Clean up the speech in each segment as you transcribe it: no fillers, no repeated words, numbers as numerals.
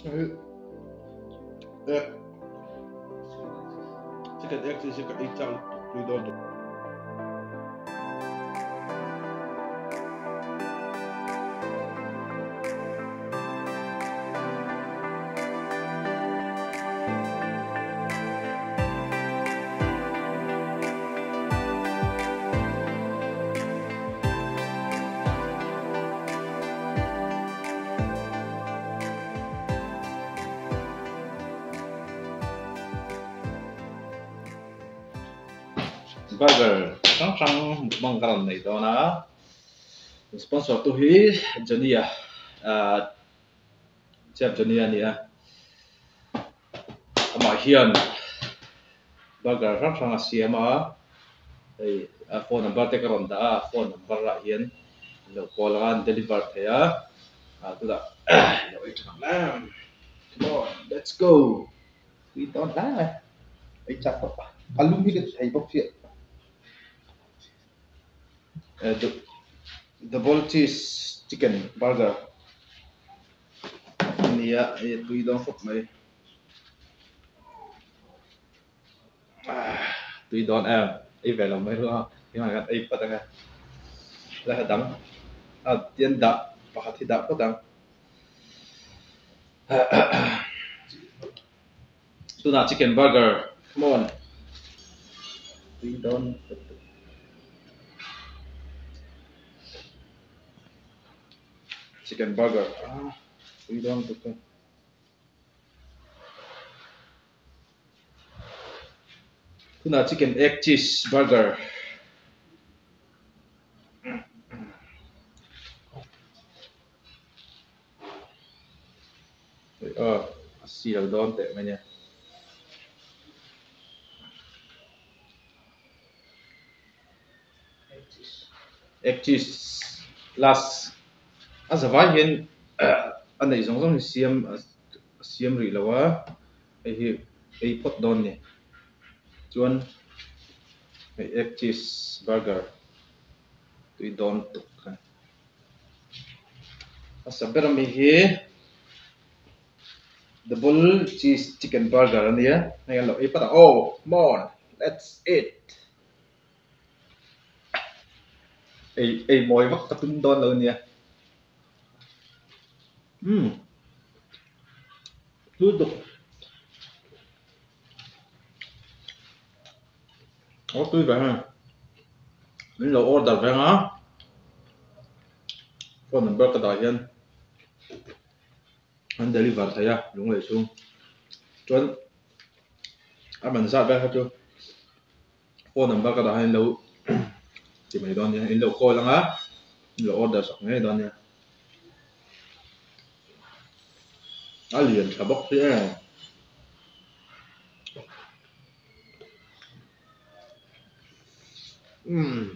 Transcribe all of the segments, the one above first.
Egg chicken egg cheese hi ka ei chak lutuk tui dawn tuk. Burger hrang hrang mukbang ka rawn nei dawn a sponsor tu hi Johnny-a ahh chef Johnny-a a ni a amah hian burger hrang hrang a siam a hei a phone number te ka rawn dah a phone number ah hian an lo call anga an deliver thei a ah tunah lo ei tha ang em come on let's go tui dawn hle mai ei chak tawp a a lum hi ka ti thei bawk chiah double cheese chicken burger a ni a hei a tui dawn khawp mai. Tui dawn em ei ve lo mai ru a engah hian ei phawt ang e la ha dang a tian dah pakhat hi dah phawt ang tunah chicken burger come on tui dawn chicken burger tui dawn tuk e. Tunah chicken egg cheese burger aw a sial dawn teh mai nia. Egg cheese last a zavai hian a neih zawng zawng hi siam a siam rih lo a. Hei hi ei phawt dawn ni. Chuan hei egg cheese burger tui dawn tuk kha. A sa ber ami hi double cheese chicken burger a nia. Hei an lo ei phawt ang. Oh come on let's eat. Ei ei mawi vak ka tum dawn lo nia. Umm lutuk aw tui ve heng min lo order ve ang a phone number ka dah hian an deliver thei a lunglei chhung chuan a man zat vel kha chu phone number ka dah hian in lo ti mai dawn nia in lo call ang a in lo order sak ngei dawn nia a lian tha bawk si em umm.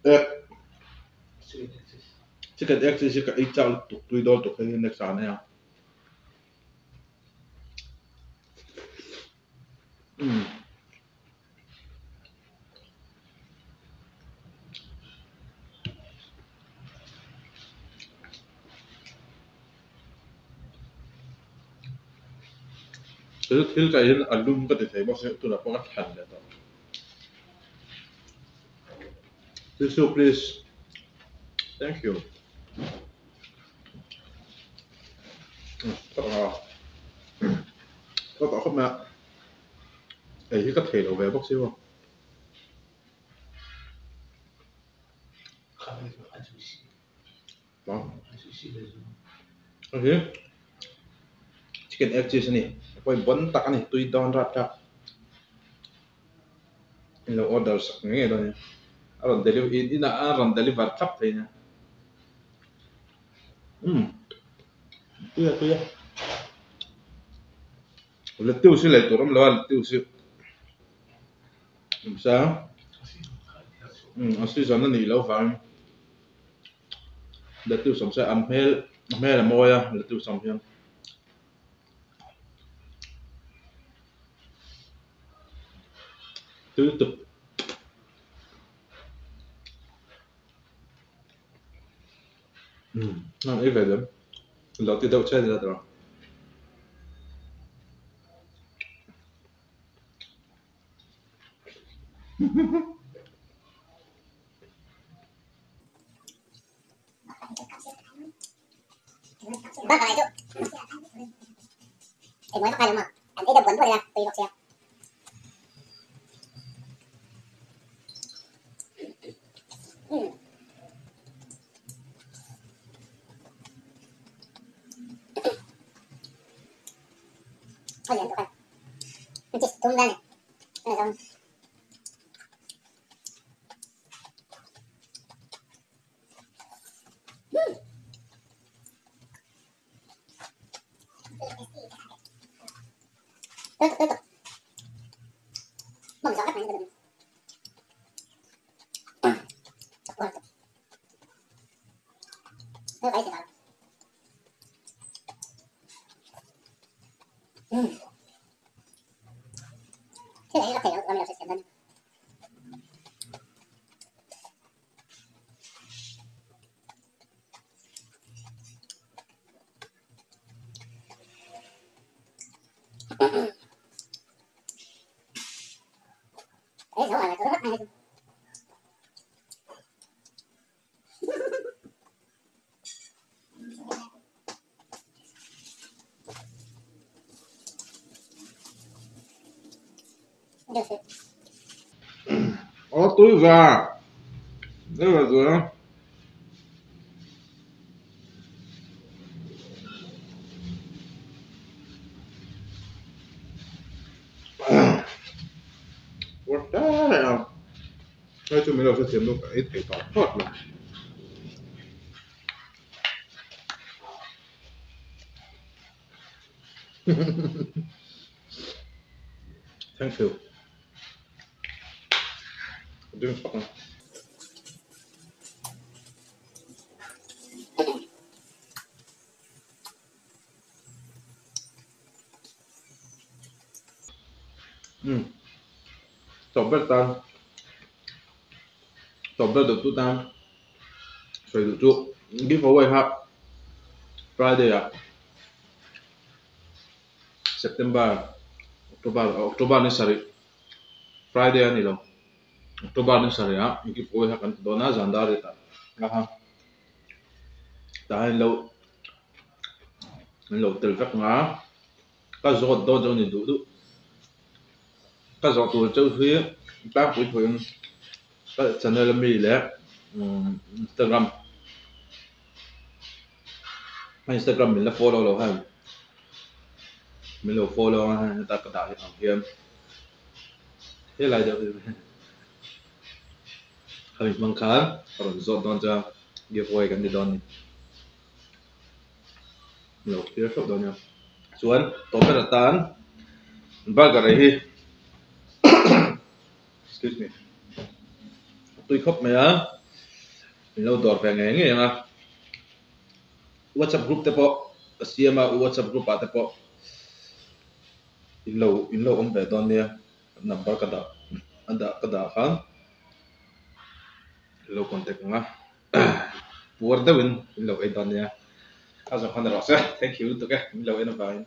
Egg chicken egg cheese hi ka ei chak lutuk tui dawn tuk hei hi next ah an ei ang. Chu thil ka in a lum ka ti thei bawk sia tunah pawh ka thlan leh tawh. Tissue please. Thank you. Ka tawh khawp mai a. Ei hi ka thei lo ve bawk si maw. Hei hi chicken egg cheese a ni a pawi bawn tak a ni tui dawn rap thlak in lo order sak ngei ngei dawn a ni a rawn deliver in inah a rawn deliver thlap thei a nia umm tui a tui a lettuce hi lei tur awm lo a lettuce hi awm sa umm a season a nih loh vangin. Lettuce awm se an hmel a hmel a mawi a lettuce awm hian. Tui lutuk. Umm a ei ve lem lo ti deuh che nia tawh. Aw tui va ei ve tui a. Hei chu min lo hrethiam deuh ka ei thei tawh phawt mai. Thank you. Drink fak ang. Umm tawp ber tan tawp ber duh tu tan sawi duh chu give away kha Friday ah September October October ni sarih Friday a ni lo October ni sarih ah give away kha kan ti dawn a zan dar riat ah tah hian lo an lo tel vek ang a ka zawt dawn chu a ni duh duh ka zawh tur chauh hi tlangpui pawhin ka channel ami leh Instagram Instagram min la follow lo hian min lo follow ang a heta ka dah ang hian helai deuh hi khami hmang khan ka rawn zawt dawn chuan giveaway kan ti dawn a ni. Lo clear hlauh dawn nia. Chuan tawp ber atan burger ei hi excuse me tui khawp mai a min lo dawr ve ngei ngei ang a whatsapp group te pawh a siam a whatsapp group ah te pawh in lo in lo awm ve dawn nia number ka dah a dah ka dah khan in lo contact ang a. Puar deuhin min lo ei dawn nia. A zawng khan erawh se thank you lutuk e min lo en avangin.